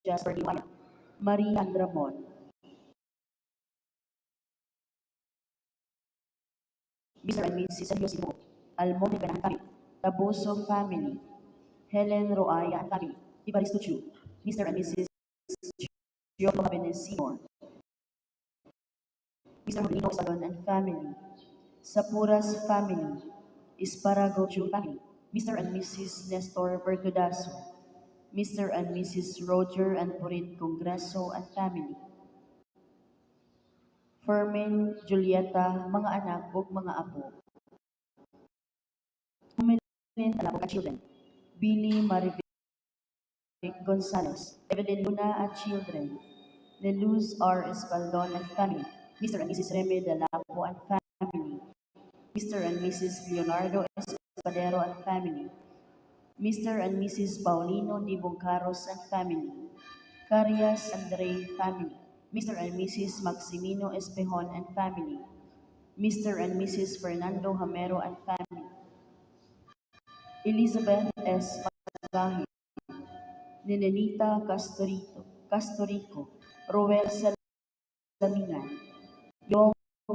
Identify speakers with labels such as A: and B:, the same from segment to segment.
A: Jasper Liwaya, Maria and Ramon, Mr. and Mrs. Sergio Simo, Almonte Benahan family, Tabuso family, Helen Roaya and family, Evaristo Chu, Mr. and Mrs. Gio Cabenes Sr., Mr. Rino Salon and family, Sapuras family, Isparago Chu family, Mr. and Mrs. Nestor Vertudazo, Mr. and Mrs. Roger and Purit Congreso and family, Fermin, Julieta, mga anak ug mga apo. Humelin Alabog and children, Billy Marivic Gonzalez, Evelyn Luna and children, Neluz R. Espaldon and family, Mr. and Mrs. Remy Dalapo and family, Mr. and Mrs. Leonardo Espadero and family, Mr. and Mrs. Paulino D. Boncaros and family, Carias Andre family, Mr. and Mrs. Maximino Espejon and family, Mr. and Mrs. Fernando Hamero and family, Elizabeth S. Magahi, Nenenita Castorito, Castorico, Roel Salamingan, Yong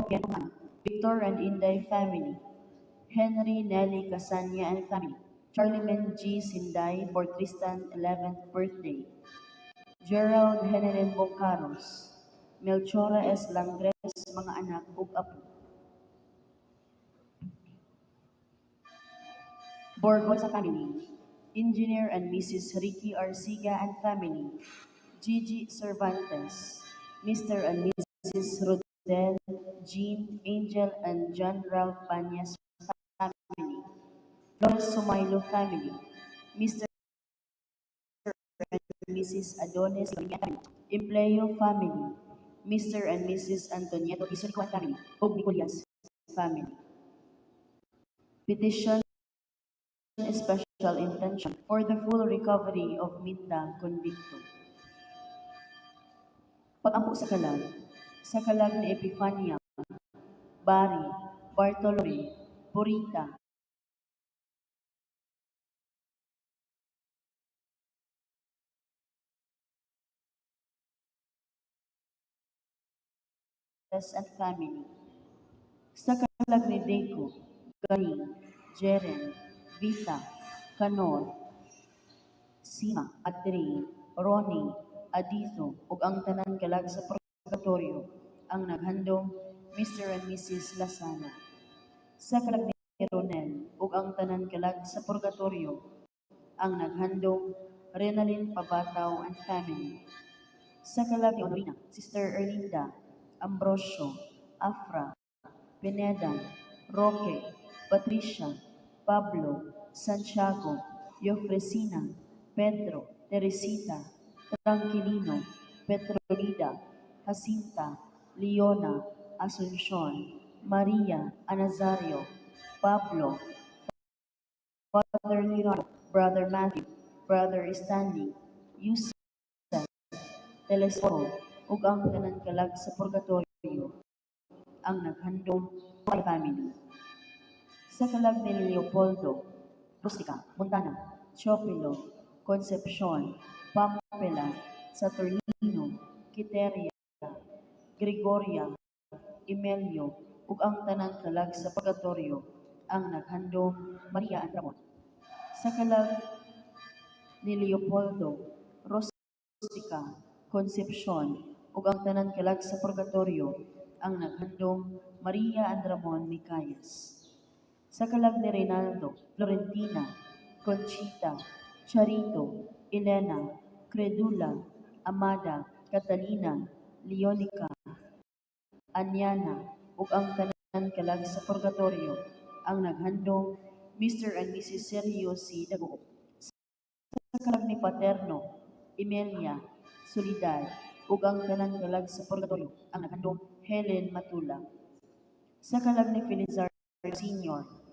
A: Gentuhan, Victor and Inday family, Henry Nelly Casanya and family, Charlie G. Sinday for Tristan 11th birthday, Gerald Henelin Boncaros, Melchora S. Langres, mga anak ug apo. Borgosa family, Engineer and Mrs. Ricky Arciga and family, Gigi Cervantes, Mr. and Mrs. Rodel, Jean, Angel, and John Ralph Banyas family, Flores Sumailo family, Mr. and Mrs. Adonis family, Empleo family, Mr. and Mrs. Antonietto Isonico and family, ug Nicolias family. Petition special intention for the full recovery of Minda Convicto. Pag-ampo sa kalag ni Epifania, Bari, Bartolome, Purita, and family. Sa kalag ni Deco, Galing, Jeren, Vita, Kanor, Sima, Adre, Ronnie, Adito, ug ang tanan kalag sa purgatorio, ang naghandom Mr. and Mrs. Lasana. Sa kalag ni Ronel, ug ang tanan kalag sa purgatorio, ang naghandom Renalyn Pabataw and family. Sa kalag ni Honorina, Sister Erlinda, Ambrosio, Afra, Pineda, Roque, Patricia, Pablo, Santiago, Eufresina, Pedro, Teresita, Tranquilino, Petronida, Jacinta, Leona, Asuncion, Maria, Anazario, Pablo, Father Leonardo, Brother Matthew, Brother Stanley, Yusef, Telesforo, ug ang tanan kalag sa purgatorio, ang naghandom family. Sa kalag ni Leopoldo, Rustica, Montana, Teofilo, Concepcion, Pampela, Saturnino, Quiteria, Gregoria, Emilio, ug ang tanan kalag sa purgatorio, ang naghandom Maria and Ramon. Sa kalag ni Leopoldo, Rustica, Concepcion, ug ang tanan kalag sa purgatorio, ang naghandom Maria and Ramon Micayas. Sa kalag ni Reynaldo, Florentina, Conchita, Charito, Elena, Credula, Amada, Catalina, Leonica, Anyana, ug ang tanan kalag sa purgatorio, ang naghandom Mr. and Mrs. Sergio C. Daguo. Sa kalag ni Paterno, Emilia, Solidad, ug ang tanan kalag sa purgatorio, ang naghandom Helen Matula. Sa kalag ni Felizardo Sr.,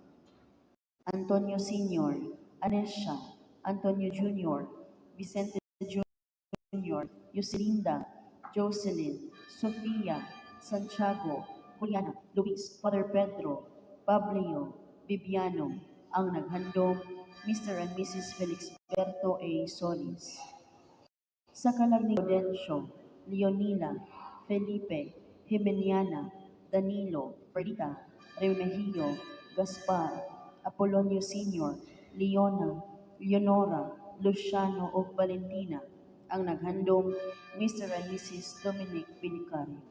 A: Antonio Sr., Anesha, Antonio Jr., Vicente Jr., Yoselinda, Jocelyn, Sofia, Santiago, Juliana, Luis, Father Pedro, Pablio, Bibiano, ang naghandom Mr. and Mrs. Felixberto A. Solis. Sa kalag ni Gaudencio, Leonila, Felipe, Jimeniana, Danilo, Perdita, Remigio, Gaspar, Apolonio Sr., Leona, Leonora, Luciano ug Valentina. Ang naghandom, Mr. and Mrs. Dominic Belicario.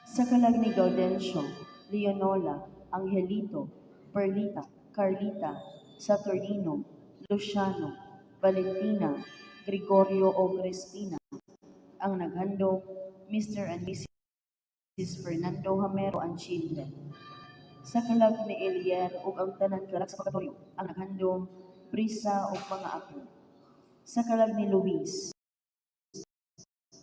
A: Sa kalag ni Gaudencio, Leonola, Angelito, Perlita, Carlita, Saturnino, Luciano, Valentina, Gregorio ug Crispina. Ang naghandom, Mr. and Mrs. Fernando Hamero and children. Sa kalag ni Elier ug ang tanan kalag sa purgatorio. Ang naghandom, Brisa ug mga apo. Sa kalag ni Luis,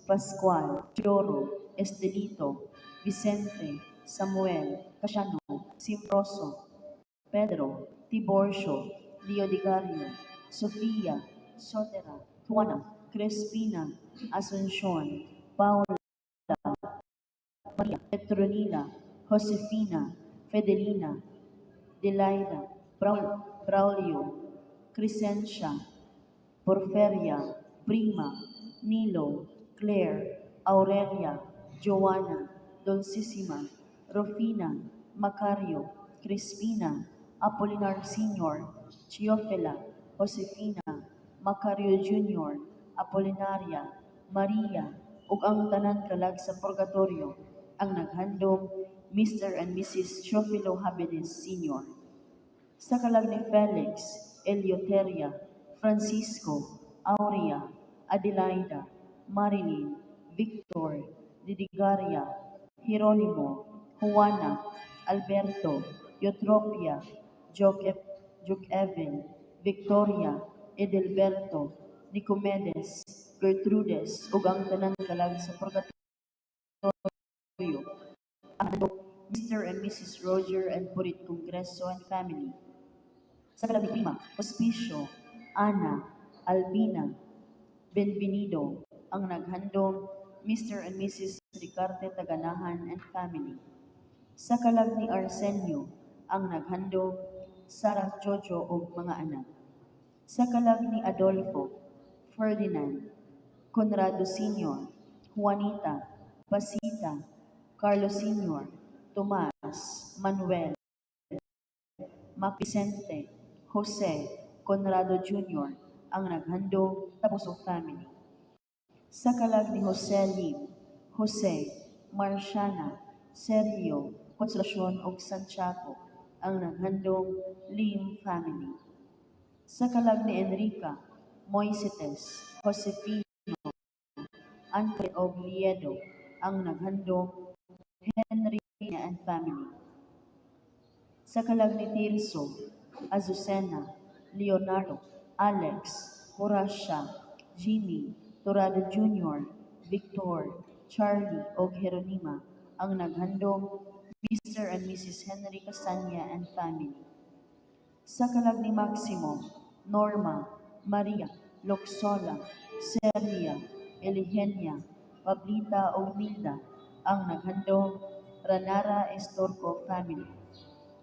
A: Pascual, Teodoro, Estelito, Vicente, Samuel, Casiano, Simproso, Pedro, Tiborcio, Leodigario, Sofia, Sotera, Juana, Crespina, Asuncion, Paula, Maria, Petronila, Josefina, Fedelina, Delilah, Braulio, Crescencia, Porferia, Prima, Nilo, Claire, Aurelia, Joanna, Dulcissima, Rufina, Macario, Crispina, Apolinar Sr., Chiofela, Josefina, Macario Jr., Apolinaria, Maria, ug ang tanan kalag sa purgatorio. Ang naghandom, Mr. and Mrs. Teofilo Habenes Sr. Sa kalag ni Felix, Eleuteria, Francisco, Aurea, Adelaida, Marilyn, Victor, Didigaria, Jeronimo, Juana, Alberto, Eutropia, Joke Evan, Victoria, Edelberto, Nicomedes, Gertrudes, ug ang tanan kalag sa purgatorio. Ang Mr. and Mrs. Roger and Purit Congreso and family. Sa kalag ni Prima, Hospicio, Ana, Albina, Benvenido. Ang naghandom, Mr. and Mrs. Ricarte Taganahan and family. Sa kalag ni Arsenio, ang naghandom, Sarah Jojo ug mga anak. Sa kalag ni Adolfo, Ferdinand, Conrado Sr., Juanita, Pasita, Carlos Sr., Tomas, Manuel, Mac Vicente, Jose, Conrado Jr., ang naghandom, Tabuso family. Sa kalag ni Jose Lim, Jose, Marciana, Sergio, Consolacion ug Santiago, ang naghandom, Lim family. Sa kalag ni Enrica, Moisetes, Josefino, Anthony og Liedo, ang naghandom, Henry and family. Sa kalag ni Tirso, Azucena, Leonardo, Alex, Horacia, Jimmy, Torado Jr., Victor, Charlie og Jeronima, ang naghandom, Mr. and Mrs. Henry Casanya and family. Sa kalag ni Maximo, Norma, Maria, Luxola, Celia, Eligenia, Pablita ug Nilda, ang naghandom, Ranara Estorco family.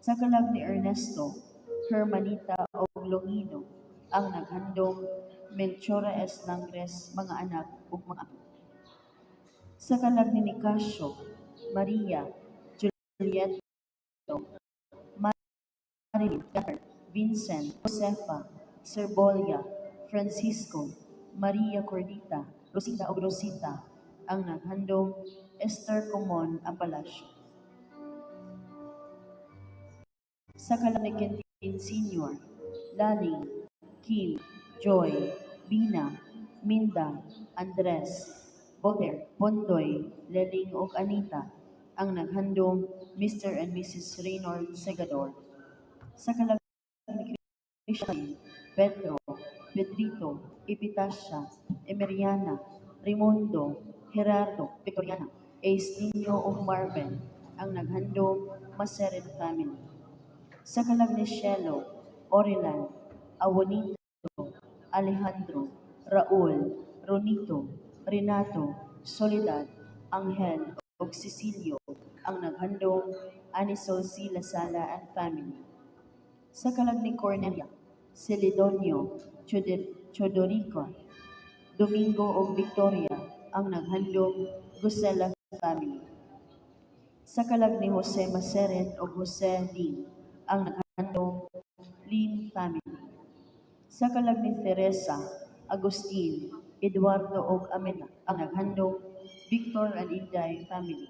A: Sa kalag ni Ernesto, Hermanita ug Longino, ang naghandom, Melchora S. Langres, mga anak ug mga apo. Sa kalag ni Nicasio, Maria, Juliet, Marilyn, Vincent, Josefa, Serbolia, Francisco, Maria Cordita, Rosita ug Rosita, ang naghandom, Esther Comon Apalacio. Sa kalag ni Quentin Sr., Laling, Kim, Joy, Bina, Minda, Andres, Voltaire, Pondoy, Leling ug Anita, ang naghandom, Mr. and Mrs. Raynard Segador. Sa kalag ni Christian, Pedro, Pedrito, Epitacia, Emeriana, Raimundo, Gerardo, Victoriana, Ace Nino ug Marvin, ang naghandom, Maseret family. Sa kalag ni Shelo, Orelan, Awonito, Alejandro, Raul, Ronito, Renato, Soledad, Angel ug Cecilio, ang naghandom, Anisol C. Lasala and family. Sa kalag ni Cornelia, Celedonio, Chodorica, Domingo ug Victoria, ang naghandom Gusela family. Sa kalag ni Jose Maceren ug Jose Lim, ang naghandom Lim family. Sa kalag ni Teresa, Agustin, Eduardo ug Amena, ang naghandom Victor and Inday family.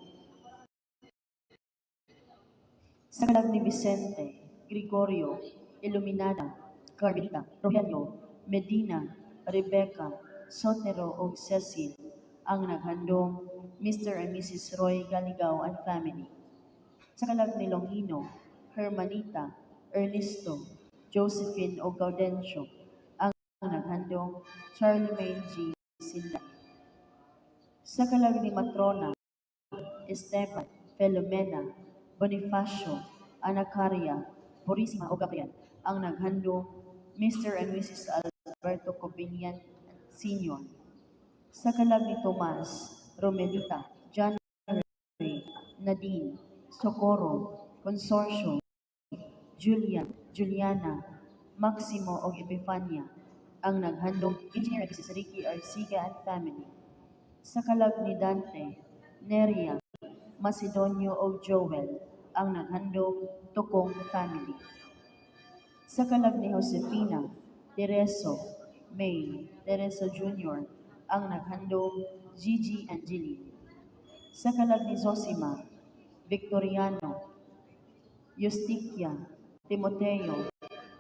A: Sa kalag ni Vicente, Gregorio, Iluminada, Carmelita, Rogelio, Medina, Rebecca, Sotero ug Cecil, ang naghandom Mr. and Mrs. Roy Galigao and family. Sa kalag ni Longino, Hermanita, Ernesto, Josephine ug Gaudencio, ang naghandom Charlemagne G. Sinda. Sa kalag ni Matrona, Esteban, Filomena, Bonifacio, Anacaria, Purisima ug Gabriel, ang naghandom Mr. and Mrs. Alberto Cobinian Sr. Sa kalag ni Tomas, Romelita, John Ray, Nadine, Socorro, Consorcio, Julia, Juliana, Maximo ug Epifania, ang naghandom Engineer and Mrs. Ricky Arciga and family. Sa kalag ni Dante, Neria, Macedonio ug Joel, ang naghandom Tukong family. Sa kalag ni Josefina, Tereso, May, Tereso Jr., ang naghandom Gigi and Jeline. Sa kalag ni Zosima, Victoriano, Eustiquia, Timoteo,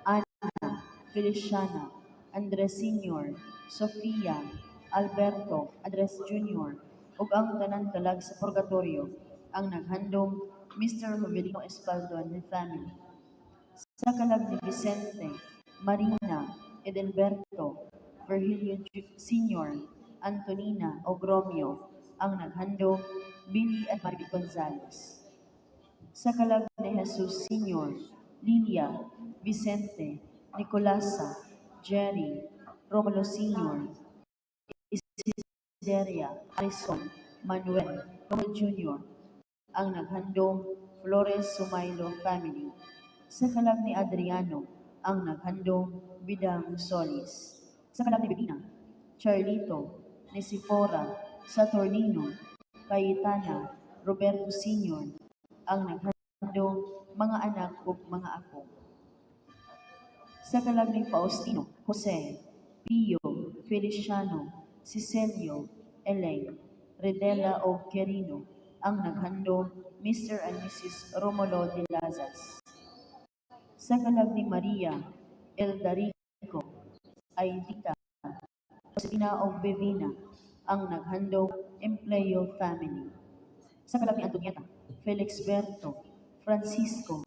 A: Ana, Feliciana, Andres Sr., Sofia, Alberto, Andres Jr., ug ang tanan kalag sa purgatorio, ang naghandom Mr. Jovelino Espaldo and family. Sa kalag ni Vicente, Marina, Edelberto, Virgilio Sr., Antonina ug Romeo, ang naghandom Billy and Maribel Gonzales. Sa kalag ni Jesus Sr., Lilia, Vicente, Nicolasa, Jerry, Romulo Sr., Isideria, Harrison, Manuel, Romulo Jr., ang naghandom Flores Sumaylo family. Sa kalag ni Adriano, ang naghandom Bidang Solis. Sa kalag ni Bibina, Charlito, Nisifora, Saturnino, Cayetana, Roberto Sr., ang naghandom mga anak ug mga apo. Sa kalag ni Faustino, Jose, Pio, Feliciano, Cecilio, Eleng, Redela ug Quirino, ang naghandom Mr. and Mrs. Romulo de Lazas. Sa kalag ni Maria, Eldarico, Aidita, Josefina ug Bevina, ang naghandom Empleo family. Sa kalag ni Antonieta, Felixberto, Francisco,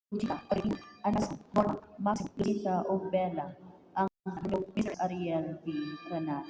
A: Conchita, Aurelio, Anas, Norma, Maximo, Lucita ug Bella, ang naghandom Mr. Ariel V. Ranal.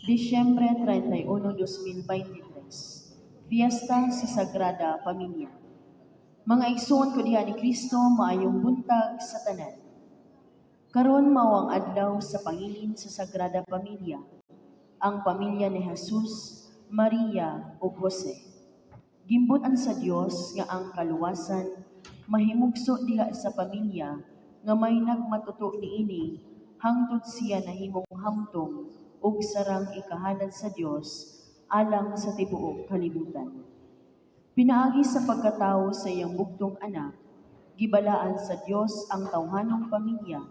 A: Disyembre 31, 2023. Fiesta sa Sagrada Pamilya. Mga igsoon ko diha ni Kristo, maayong buntag sa tanan. Karon mao ang adlaw sa pangilin sa Sagrada Pamilya, ang pamilya ni Jesus, Maria ug Jose. Gimbut-an sa Dios nga ang kaluwasan mahimugso diha sa pamilya nga may nagmatuto niini hangtod siya nahimong hamtong ug sarang ikahalad sa Dios alang sa tibuok kalibutan. Pinaagi sa pagkatawo sa iyang bugtong anak, gibalaan sa Dios ang tawhanong pamilya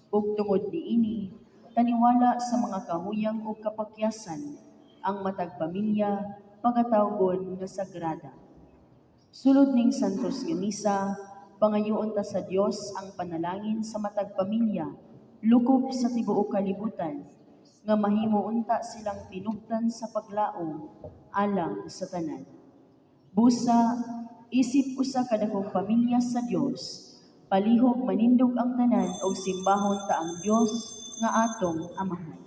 A: ug tungod niini taniwala sa mga kahuyang ug kapakyasan, ang matag pamilya pagatawgon nga sagrada. Sulod ning Santos nga Misa, pangayoon ta sa Dios ang panalangin sa matag pamilya lukop sa tibuok kalibutan nga mahimo unta silang tinubtan sa paglaom alang sa tanan. Busa, isip usa ka dakong pamilya sa Dios, palihog manindog ang tanan og simbahon ta ang Dios nga atong Amahan.